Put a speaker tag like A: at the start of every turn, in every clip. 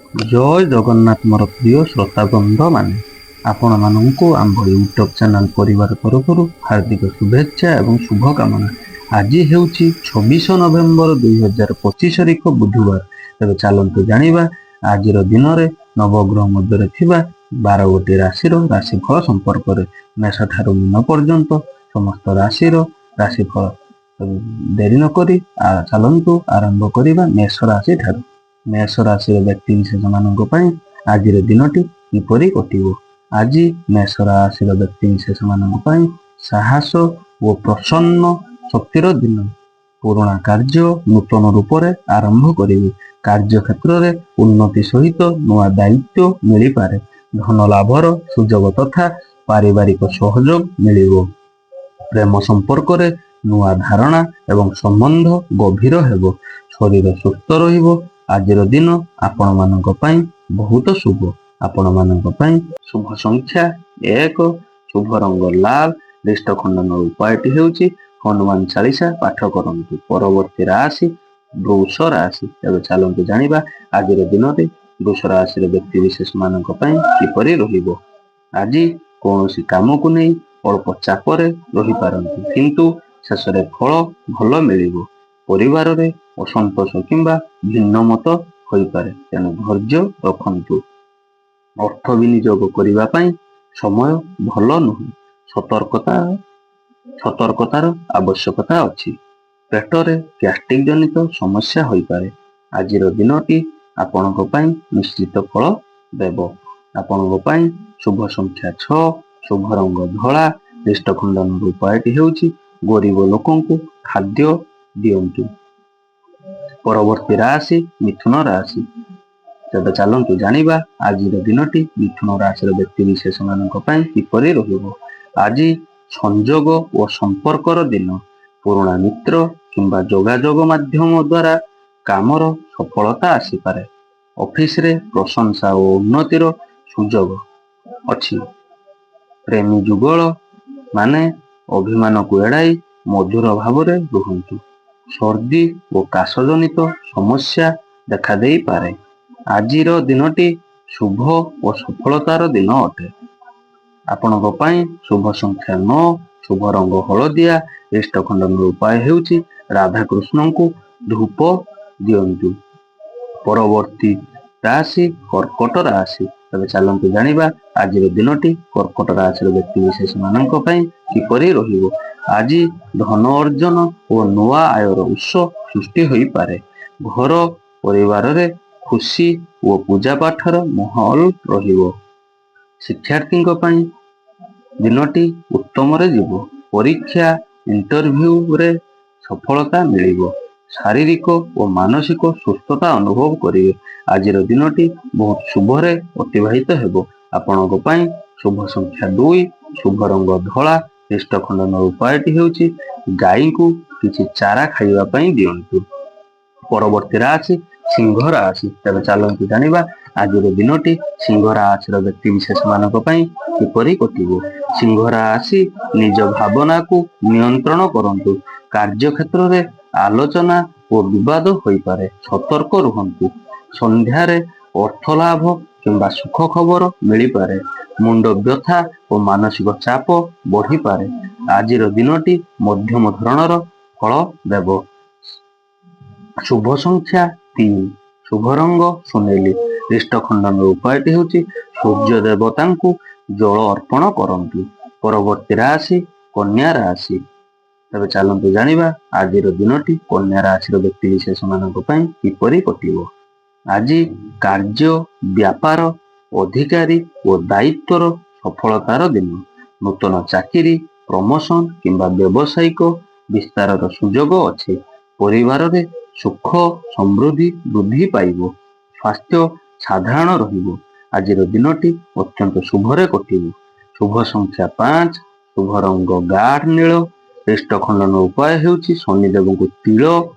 A: ଜୟ ଜଗନ୍ନାଥ। ମୋର ପ୍ରିୟ ଶ୍ରୋତାବୃନ୍ଦମାନେ, ଆପଣମାନଙ୍କୁ ଆମ୍ଭ ୟୁଟ୍ୟୁବ୍ ଚ୍ୟାନେଲ ପରିବାର ତରଫରୁ ହାର୍ଦ୍ଦିକ ଶୁଭେଚ୍ଛା ଏବଂ ଶୁଭକାମନା। ଆଜି ହେଉଛି 26 ନଭେମ୍ବର 2025 ତାରିଖ, ବୁଧବାର। ତେବେ ଚାଲନ୍ତୁ ଜାଣିବା ଆଜିର ଦିନରେ ନବଗ୍ରହ ମଧ୍ୟରେ ଥିବା 12 ଗୋଟି ରାଶିର ରାଶିଫଳ ସମ୍ପର୍କରେ। ମେଷ ଠାରୁ ମୀନ ପର୍ଯ୍ୟନ୍ତ ସମସ୍ତ ରାଶିର ରାଶିଫଳ। ତେବେ ଡେରି ନକରି ଚାଲନ୍ତୁ ଆରମ୍ଭ କରିବା ମେଷ ରାଶି ଠାରୁ। ମେଷ ରାଶିର ବ୍ୟକ୍ତି ବିଶେଷ ମାନଙ୍କ ପାଇଁ ଆଜିର ଦିନଟି କିପରି କଟିବ? ଆଜି ମେଷ ରାଶିର ବ୍ୟକ୍ତି ବିଶେଷ ମାନଙ୍କ ପାଇଁ ସାହସ ଓ ପ୍ରସନ୍ନ ଶକ୍ତିର ଦିନ। ପୁରୁଣା କାର୍ଯ୍ୟ ନୂତନ ରୂପରେ ଆରମ୍ଭ କରିବେ। କାର୍ଯ୍ୟକ୍ଷେତ୍ରରେ ଉନ୍ନତି ସହିତ ନୂଆ ଦାୟିତ୍ୱ ମିଳିପାରେ। ଧନ ଲାଭର ସୁଯୋଗ ତଥା ପାରିବାରିକ ସହଯୋଗ ମିଳିବ। ପ୍ରେମ ସମ୍ପର୍କରେ ନୂଆ ଧାରଣା ଏବଂ ସମ୍ବନ୍ଧ ଗଭୀର ହେବ। ଶରୀର ସୁସ୍ଥ ରହିବ। ଆଜିର ଦିନ ଆପଣମାନଙ୍କ ପାଇଁ ବହୁତ ଶୁଭ। ଆପଣମାନଙ୍କ ପାଇଁ ଶୁଭ ସଂଖ୍ୟା 1, ଶୁଭ ରଙ୍ଗ ଲାଲ। ରିଷ୍ଟ ଖଣ୍ଡନ ଉପାୟଟି ହେଉଛି ହନୁମାନ ଚାଳିଶା ପାଠ କରନ୍ତୁ। ପରବର୍ତ୍ତୀ ରାଶି ବୃଷ ରାଶି। ତେବେ ଚାଲନ୍ତୁ ଜାଣିବା ଆଜିର ଦିନରେ ବୃଷ ରାଶିର ବ୍ୟକ୍ତି ବିଶେଷ ମାନଙ୍କ ପାଇଁ କିପରି ରହିବ। ଆଜି କୌଣସି କାମକୁ ନେଇ ଅଳ୍ପ ଚାପରେ ରହିପାରନ୍ତି, କିନ୍ତୁ ଶେଷରେ ଫଳ ଭଲ ମିଳିବ। ପରିବାରରେ ଅସନ୍ତୋଷ କିମ୍ବା ଭିନ୍ନ ମତ ହୋଇପାରେ, ତେଣୁ ଧୈର୍ଯ୍ୟ ରଖନ୍ତୁ। ଅର୍ଥ ବିନିଯୋଗ କରିବା ପାଇଁ ସମୟ ଭଲ ନୁହେଁ। ସତର୍କତାର ଆବଶ୍ୟକତା ଅଛି। ପେଟରେ ଗ୍ୟାଷ୍ଟ୍ରିକ୍ ଜନିତ ସମସ୍ୟା ହୋଇପାରେ। ଆଜିର ଦିନଟି ଆପଣଙ୍କ ପାଇଁ ନିଶ୍ଚିତ ଫଳ ଦେବ। ଆପଣଙ୍କ ପାଇଁ ଶୁଭ ସଂଖ୍ୟା 6, ଶୁଭ ରଙ୍ଗ ଧଳା। ରିଷ୍ଟ ଖଣ୍ଡନର ଉପାୟଟି ହେଉଛି ଗରିବ ଲୋକଙ୍କୁ ଖାଦ୍ୟ ଦିଅନ୍ତୁ। ପରବର୍ତ୍ତୀ ରାଶି ମିଥୁନ ରାଶି। ତେବେ ଚାଲନ୍ତୁ ଜାଣିବା ଆଜିର ଦିନଟି ମିଥୁନ ରାଶିର ବ୍ୟକ୍ତି ବିଶେଷ ମାନଙ୍କ ପାଇଁ କିପରି ରହିବ। ଆଜି ସଂଯୋଗ ଓ ସମ୍ପର୍କର ଦିନ। ପୁରୁଣା ମିତ୍ର କିମ୍ବା ଯୋଗାଯୋଗ ମାଧ୍ୟମ ଦ୍ୱାରା କାମର ସଫଳତା ଆସିପାରେ। ଅଫିସରେ ପ୍ରଶଂସା ଓ ଉନ୍ନତିର ସୁଯୋଗ ଅଛି। ପ୍ରେମୀ ଯୁଗଳ ମାନେ ଅଭିମାନକୁ ଏଡ଼ାଇ ମଧୁର ଭାବରେ ରୁହନ୍ତୁ। ସର୍ଦ୍ଦି ଓ କାଶ ଜନିତ ସମସ୍ୟା ଦେଖାଦେଇପାରେ। ଆଜିର ଦିନଟି ଶୁଭ ଓ ସଫଳତାର ଦିନ ଅଟେ। ଆପଣଙ୍କ ପାଇଁ ଶୁଭ ସଂଖ୍ୟା 9, ଶୁଭ ରଙ୍ଗ ହଳଦିଆ। ରିଷ୍ଟ ଖଣ୍ଡନର ଉପାୟ ହେଉଛି ରାଧାକୃଷ୍ଣଙ୍କୁ ଧୂପ ଦିଅନ୍ତୁ। ପରବର୍ତ୍ତୀ ରାଶି କର୍କଟ ରାଶି। ତେବେ ଚାଲନ୍ତୁ ଜାଣିବା ଆଜିର ଦିନଟି କର୍କଟ ରାଶିର ବ୍ୟକ୍ତି ବିଶେଷ ମାନଙ୍କ ପାଇଁ କିପରି ରହିବ। ଆଜି ଧନ ଅର୍ଜନ ଓ ନୂଆ ଆୟର ଉତ୍ସ ସୃଷ୍ଟି ହୋଇପାରେ। ଘର ପରିବାରରେ ଖୁସି ଓ ପୂଜା ପାଠର ମାହୋଲ ରହିବ। ଶିକ୍ଷାର୍ଥୀଙ୍କ ପାଇଁ ଦିନଟି ଉତ୍ତମରେ ଯିବ। ପରୀକ୍ଷା, ଇଣ୍ଟରଭ୍ୟୁରେ ସଫଳତା ମିଳିବ। ଶାରୀରିକ ଓ ମାନସିକ ସୁସ୍ଥତା ଅନୁଭବ କରିବେ। ଆଜିର ଦିନଟି ବହୁତ ଶୁଭରେ ଅତିବାହିତ ହେବ। ଆପଣଙ୍କ ପାଇଁ ଶୁଭ ସଂଖ୍ୟା 2, ଶୁଭ ରଙ୍ଗ ଧଳା। ରିଷ୍ଟ ଖଣ୍ଡନ ଉପାୟଟି ହେଉଛି ଗାଈଙ୍କୁ କିଛି ଚାରା ଖାଇବା ପାଇଁ ଦିଅନ୍ତୁ। ପରବର୍ତ୍ତୀ ରାଶି ସିଂହ ରାଶି। ତେବେ ଚାଲନ୍ତୁ ଜାଣିବା ଆଜିର ଦିନଟି ସିଂହ ରାଶିର ବ୍ୟକ୍ତି ବିଶେଷ ମାନଙ୍କ ପାଇଁ କିପରି କଟିବ। ସିଂହ ରାଶି, ନିଜ ଭାବନାକୁ ନିୟନ୍ତ୍ରଣ କରନ୍ତୁ। କାର୍ଯ୍ୟକ୍ଷେତ୍ରରେ ଆଲୋଚନା ଓ ବିବାଦ ହୋଇପାରେ। ସତର୍କ ରୁହନ୍ତୁ। ସନ୍ଧ୍ୟାରେ ଅର୍ଥ ଲାଭ କିମ୍ବା ସୁଖ ଖବର ମିଳିପାରେ। ମୁଣ୍ଡ ବ୍ୟଥା ଓ ମାନସିକ ଚାପ ବଢିପାରେ। ଆଜିର ଦିନଟି ମଧ୍ୟମ ଧରଣର ଫଳ ଦେବ। ଶୁଭ ସଂଖ୍ୟା 3, ଶୁଭ ରଙ୍ଗ ସୁନେଲି। ରିଷ୍ଟ ଖଣ୍ଡନର ଉପାୟଟି ହେଉଛି ସୂର୍ଯ୍ୟ ଦେବତାଙ୍କୁ ଜଳ ଅର୍ପଣ କରନ୍ତୁ। ପରବର୍ତ୍ତୀ ରାଶି କନ୍ୟା ରାଶି। ତେବେ ଚାଲନ୍ତୁ ଜାଣିବା ଆଜିର ଦିନଟି କନ୍ୟା ରାଶିର ବ୍ୟକ୍ତି ବିଶେଷ ମାନଙ୍କ ପାଇଁ କିପରି କଟିବ। ଆଜି କାର୍ଯ୍ୟ, ବ୍ୟାପାର, ଅଧିକାରୀ ଓ ଦାୟିତ୍ୱର ସଫଳତାର ଦିନ। ନୂତନ ଚାକିରି, ପ୍ରମୋସନ କିମ୍ବା ବ୍ୟବସାୟିକ ବିସ୍ତାରର ସୁଯୋଗ ଅଛି। ପରିବାରରେ ସୁଖ ସମୃଦ୍ଧି ବୃଦ୍ଧି ପାଇବ। ସ୍ୱାସ୍ଥ୍ୟ ସାଧାରଣ ରହିବ। ଆଜିର ଦିନଟି ଅତ୍ୟନ୍ତ ଶୁଭରେ କଟିବ। ଶୁଭ ସଂଖ୍ୟା 5, ଶୁଭ ରଙ୍ଗ ଗାଢ଼ ନୀଳ। ରିଷ୍ଟ ଖଣ୍ଡନ ଉପାୟ ହେଉଛି ଶନିଦେବଙ୍କୁ ତିଳ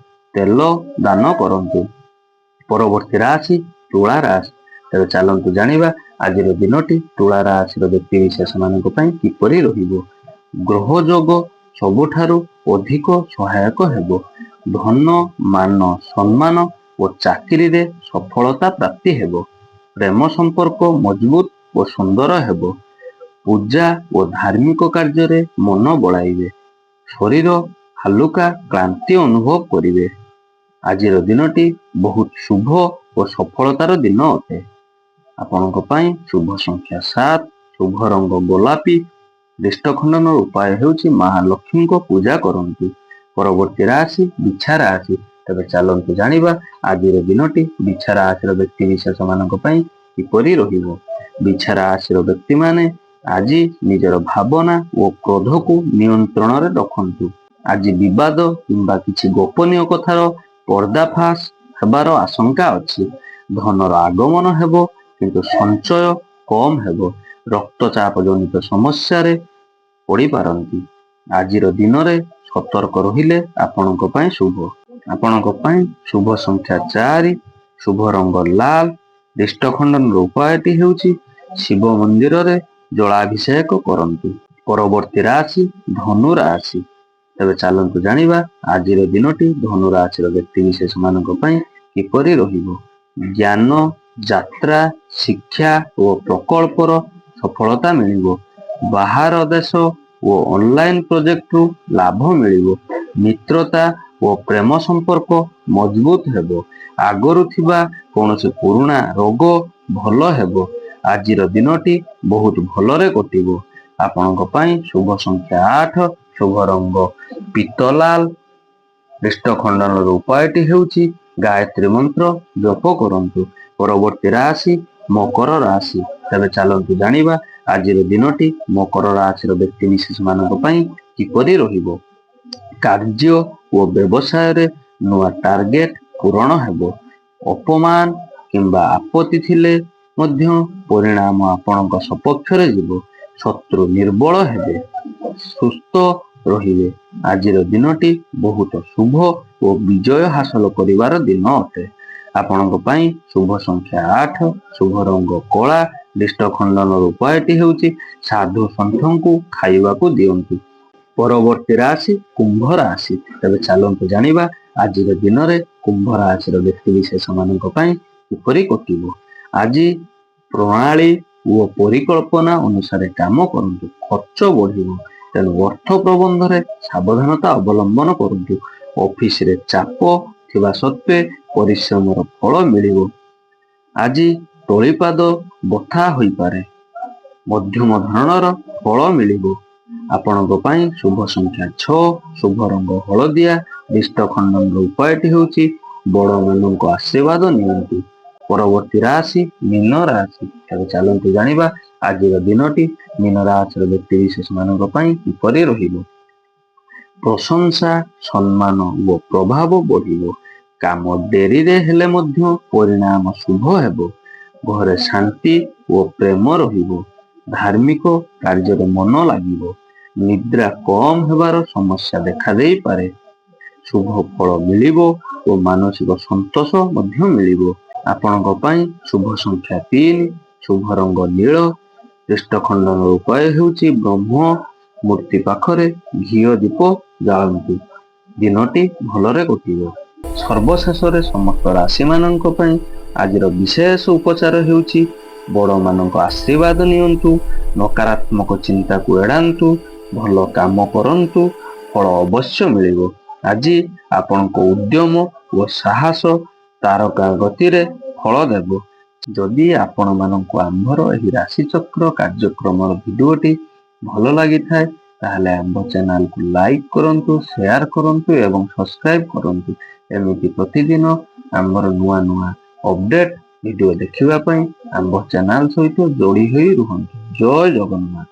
A: ତେଲ ଦାନ କରନ୍ତୁ। ପରବର୍ତ୍ତୀ ରାଶି ତୁଳା ରାଶି। ତେବେ ଚାଲନ୍ତୁ ଜାଣିବା ଆଜିର ଦିନଟି ତୁଳା ରାଶିର ବ୍ୟକ୍ତି ବିଶେଷ ମାନଙ୍କ ପାଇଁ କିପରି ରହିବ। ଗ୍ରହ ଯୋଗ ସବୁଠାରୁ ଅଧିକ ସହାୟକ ହେବ। ଧନ, ମାନ, ସମ୍ମାନ ଓ ଚାକିରିରେ ସଫଳତା ପ୍ରାପ୍ତି ହେବ। ପ୍ରେମ ସମ୍ପର୍କ ମଜବୁତ ଓ ସୁନ୍ଦର ହେବ। ପୂଜା ଓ ଧାର୍ମିକ କାର୍ଯ୍ୟରେ ମନ ବଳାଇବେ। ଶରୀର ହାଲୁକା କ୍ଳାନ୍ତି ଅନୁଭବ କରିବେ। ଆଜିର ଦିନଟି ବହୁତ ଶୁଭ ଓ ସଫଳତାର ଦିନ ଅଟେ। ଆପଣଙ୍କ ପାଇଁ ଶୁଭ ସଂଖ୍ୟା 7, ଶୁଭ ରଙ୍ଗ ଗୋଲାପୀ। ରିଷ୍ଟ ଖଣ୍ଡନର ଉପାୟ ହେଉଛି ମହାଲକ୍ଷ୍ମୀଙ୍କ ପୂଜା କରନ୍ତୁ। ପରବର୍ତ୍ତୀ ରାଶି ବିଛା ରାଶି। ତେବେ ଚାଲନ୍ତୁ ଜାଣିବା ଆଜିର ଦିନଟି ବିଛା ରାଶିର ବ୍ୟକ୍ତି ବିଶେଷ ମାନଙ୍କ ପାଇଁ କିପରି ରହିବ। ବିଛା ରାଶିର ବ୍ୟକ୍ତିମାନେ ଆଜି ନିଜର ଭାବନା ଓ କ୍ରୋଧକୁ ନିୟନ୍ତ୍ରଣରେ ରଖନ୍ତୁ। ଆଜି ବିବାଦ କିମ୍ବା କିଛି ଗୋପନୀୟ କଥାର ପର୍ଦ୍ଦାଫାଶ ହେବାର ଆଶଙ୍କା ଅଛି। ଧନର ଆଗମନ ହେବ, କିନ୍ତୁ ସଞ୍ଚୟ କମ ହେବ। ରକ୍ତଚାପ ଜନିତ ସମସ୍ୟାରେ ପଡ଼ିପାରନ୍ତି। ଆଜିର ଦିନରେ ସତର୍କ ରହିଲେ ଆପଣଙ୍କ ପାଇଁ ଶୁଭ। ଆପଣଙ୍କ ପାଇଁ ଶୁଭ ସଂଖ୍ୟା 4, ଶୁଭ ରଙ୍ଗ ଲାଲ। ରିଷ୍ଟ ଖଣ୍ଡନର ଉପାୟଟି ହେଉଛି ଶିବ ମନ୍ଦିରରେ ଜଳାଭିଷେକ କରନ୍ତୁ। ପରବର୍ତ୍ତୀ ରାଶି ଧନୁ ରାଶି। ତେବେ ଚାଲନ୍ତୁ ଜାଣିବା ଆଜିର ଦିନଟି ଧନୁ ରାଶିର ବ୍ୟକ୍ତି ବିଶେଷ ମାନଙ୍କ ପାଇଁ କିପରି ରହିବ। ଜ୍ଞାନ, ଯାତ୍ରା, ଶିକ୍ଷା ଓ ପ୍ରକଳ୍ପର ସଫଳତା ମିଳିବ। ବାହାର ଦେଶ ଓ ଅନଲାଇନ ପ୍ରୋଜେକ୍ଟରୁ ଲାଭ ମିଳିବ। ମିତ୍ରତା ଓ ପ୍ରେମ ସମ୍ପର୍କ ମଜବୁତ ହେବ। ଆଗରୁ ଥିବା କୌଣସି ପୁରୁଣା ରୋଗ ଭଲ ହେବ। ଆଜିର ଦିନଟି ବହୁତ ଭଲରେ କଟିବ। ଆପଣଙ୍କ ପାଇଁ ଶୁଭ ସଂଖ୍ୟା 8, ଶୁଭ ରଙ୍ଗ ପିତଲାଲ। ରିଷ୍ଟ ଖଣ୍ଡନର ଉପାୟଟି ହେଉଛି ଗାୟତ୍ରୀ ମନ୍ତ୍ର ଜପ କରନ୍ତୁ। ପରବର୍ତ୍ତୀ ରାଶି ମକର ରାଶି। ତେବେ ଚାଲନ୍ତୁ ଜାଣିବା ଆଜିର ଦିନଟି ମକର ରାଶିର ବ୍ୟକ୍ତି ବିଶେଷ ମାନଙ୍କ ପାଇଁ କିପରି ରହିବ। କାର୍ଯ୍ୟ ଓ ବ୍ୟବସାୟରେ ନୂଆ ଟାର୍ଗେଟ ପୂରଣ ହେବ। ଅପମାନ କିମ୍ବା ଆପତ୍ତି ଥିଲେ ମଧ୍ୟ ପରିଣାମ ଆପଣଙ୍କ ସପକ୍ଷରେ ଯିବ। ଶତ୍ରୁ ନିର୍ବଳ ହେବେ, ସୁସ୍ଥ ରହିବେ। ଆଜିର ଦିନଟି ବହୁତ ଶୁଭ ଓ ବିଜୟ ହାସଲ କରିବାର ଦିନ ଅଟେ। ଆପଣଙ୍କ ପାଇଁ ଶୁଭ ସଂଖ୍ୟା 8, ଶୁଭ ରଙ୍ଗ କଳା। ରିଷ୍ଟ ଖଣ୍ଡନର ଉପାୟଟି ହେଉଛି ସାଧୁ ସନ୍ଥଙ୍କୁ ଖାଇବାକୁ ଦିଅନ୍ତୁ। ପରବର୍ତ୍ତୀ ରାଶି କୁମ୍ଭ ରାଶି। ତେବେ ଚାଲନ୍ତୁ ଜାଣିବା ଆଜିର ଦିନରେ କୁମ୍ଭ ରାଶିର ବ୍ୟକ୍ତି ବିଶେଷ ମାନଙ୍କ ପାଇଁ କିପରି କଟିବ। ଆଜି ପ୍ରଣାଳୀ ଓ ପରିକଳ୍ପନା ଅନୁସାରେ କାମ କରନ୍ତୁ। ଖର୍ଚ୍ଚ ବଢିବ, ତେଣୁ ଅର୍ଥ ପ୍ରବନ୍ଧରେ ସାବଧାନତା ଅବଲମ୍ବନ କରନ୍ତୁ। ଅଫିସରେ ଚାପ ଥିବା ସତ୍ତ୍ୱେ ପରିଶ୍ରମର ଫଳ ମିଳିବ। ଆଜି ତଳିପାଦ ବଥା ହୋଇପାରେ। ମଧ୍ୟମ ଧରଣର ଫଳ ମିଳିବ। ଆପଣଙ୍କ ପାଇଁ ଶୁଭ ସଂଖ୍ୟା 6, ଶୁଭ ରଙ୍ଗ ହଳଦିଆ। ରିଷ୍ଟ ଖଣ୍ଡନର ଉପାୟଟି ହେଉଛି ବଡମାନଙ୍କ ଆଶୀର୍ବାଦ ନିଅନ୍ତୁ। ପରବର୍ତ୍ତୀ ରାଶି ମୀନ ରାଶି। ତେବେ ଚାଲନ୍ତୁ ଜାଣିବା ଆଜିର ଦିନଟି ମୀନ ରାଶିର ବ୍ୟକ୍ତି ବିଶେଷ ମାନଙ୍କ ପାଇଁ କିପରି ରହିବ। ପ୍ରଶଂସା, ସମ୍ମାନ ଓ ପ୍ରଭାବ ବଢିବ। କାମ ଡେରିରେ ହେଲେ ମଧ୍ୟ ପରିଣାମ ଶୁଭ ହେବ। ଘରେ ଶାନ୍ତି ଓ ପ୍ରେମ ରହିବ। ଧାର୍ମିକ କାର୍ଯ୍ୟରେ ମନ ଲାଗିବ। ନିଦ୍ରା କମ ହେବାର ସମସ୍ୟା ଦେଖାଦେଇପାରେ। ଶୁଭ ଫଳ ମିଳିବ ଓ ମାନସିକ ସନ୍ତୋଷ ମଧ୍ୟ ମିଳିବ। ଆପଣଙ୍କ ପାଇଁ ଶୁଭ ସଂଖ୍ୟା 3, ଶୁଭ ରଙ୍ଗ ନୀଳ। ରିଷ୍ଟ ଖଣ୍ଡନର ଉପାୟ ହେଉଛି ବ୍ରହ୍ମ ମୂର୍ତ୍ତି ପାଖରେ ଘିଅ ଦୀପ ଜାଳନ୍ତୁ। ଦିନଟି ଭଲରେ କଟିବ। ସର୍ବଶେଷରେ ସମସ୍ତ ରାଶିମାନଙ୍କ ପାଇଁ ଆଜିର ବିଶେଷ ଉପଚାର ହେଉଛି ବଡ଼ମାନଙ୍କ ଆଶୀର୍ବାଦ ନିଅନ୍ତୁ, ନକାରାତ୍ମକ ଚିନ୍ତାକୁ ଏଡ଼ାନ୍ତୁ, ଭଲ କାମ କରନ୍ତୁ, ଫଳ ଅବଶ୍ୟ ମିଳିବ। ଆଜି ଆପଣଙ୍କ ଉଦ୍ୟମ ଓ ସାହସ ତାରକା ଗତିରେ ଫଳ ଦେବ। ଯଦି ଆପଣମାନଙ୍କୁ ଆମ୍ଭର ଏହି ରାଶିଚକ୍ର କାର୍ଯ୍ୟକ୍ରମର ଭିଡ଼ିଓଟି ଭଲ ଲାଗିଥାଏ, ତାହେଲେ ଆମ୍ଭ ଚ୍ୟାନେଲକୁ ଲାଇକ୍ କରନ୍ତୁ, ସେୟାର କରନ୍ତୁ ଏବଂ ସବସ୍କ୍ରାଇବ କରନ୍ତୁ। ଏମିତି ପ୍ରତିଦିନ ଆମ୍ଭର ନୂଆ ନୂଆ ଅପଡେଟ୍ ଭିଡ଼ିଓ ଦେଖିବା ପାଇଁ ଆମ୍ଭ ଚ୍ୟାନେଲ ସହିତ ଯୋଡ଼ି ହୋଇ ରୁହନ୍ତୁ। ଜୟ ଜଗନ୍ନାଥ।